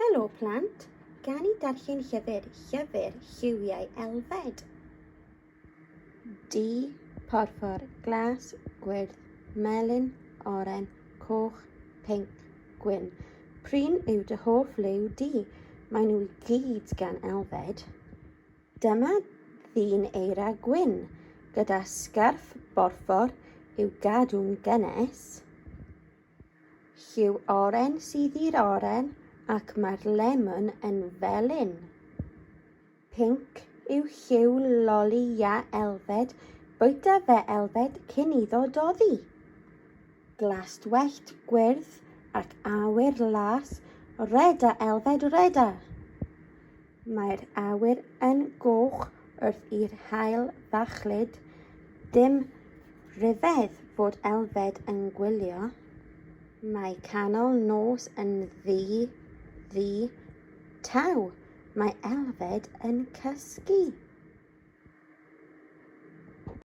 Helo plant, gan i darllen llyfr, llyfr lliwiau Elfed. Du, porffor, glas, gwyrdd, melyn, oren, coch, pinc, gwyn. Prin yw dy hoff liw di? Maen nhw i gyd gan Elfed. Dyma ddyn eira gwyn, gyda sgarff borffor i'w gadw'n gynnes. Lliw oren sydd i'r oren ac mae'r lemwn yn felyn. Pinc yw lliw loli iâ Elfed, bwyta fe Elfed cyn iddo doddi. Glaswellt gwyrdd ac awyr las, reda Elfed reda! Mae'r awyr yn goch wrth i'r haul fachlud, dim rhyfedd fod Elfed yn gwylio. Mae canol nos yn ddu, ddu, taw, mae Elfed yn cysgu.